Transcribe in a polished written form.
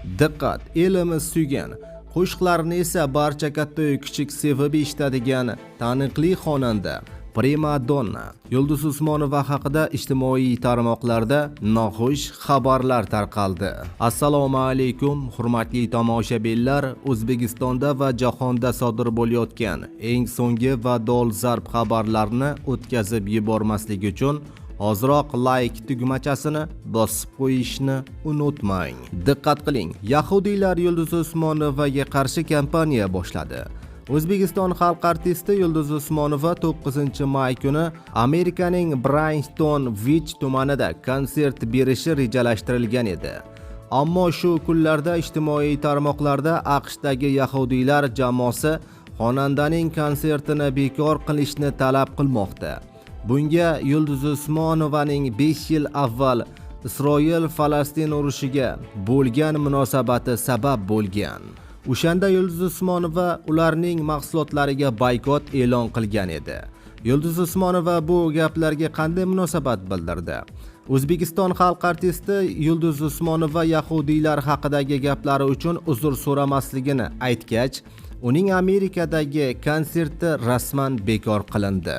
Diqqat, elimiz suygan, qo'shiqlarini esa barcha katta-yu kichik sevib eshitadigan taniqli xonanda Primadonna Yulduz Usmonova haqida ijtimoiy tarmoqlarda noxush xabarlar tarqaldi. Assalomu alaykum, hurmatli tomoshabinlar. O'zbekistonda va jahonda sodir bo'layotgan eng so'nggi va dolzarb xabarlarni o'tkazib yubormaslik uchun hoziroq like tugmachasini bosib qo'yishni unutmang. Diqqat qiling, yahudiylar Yulduz Usmonovaga qarshi kampaniya boshladi. O'zbekiston xalq artisti Yulduz Usmonova 9-may kuni Amerikaning Brayton Beach tumanida konsert berishi rejalashtirilgan edi. Ammo shu kunlarda ijtimoiy tarmoqlarda AQShdagi yahudiylar jamoasi xonandaning konsertini bekor qilishni talab qilmoqda. Bunga Yulduz Usmonovaning 5 yil avval Isroil-Falastin urushiga bo'lgan munosabati sabab bo'lgan. O'shanda Yulduz Usmonova ularning mahsulotlariga boykot e'lon qilgan edi. Yulduz Usmonova bu gaplarga qanday munosabat bildirdi? O'zbekiston xalq artisti Yulduz Usmonova yahudiylar haqidagi gaplari uchun uzr so'ramasligini aytgach, uning Amerikadagi konserti rasman bekor qilindi.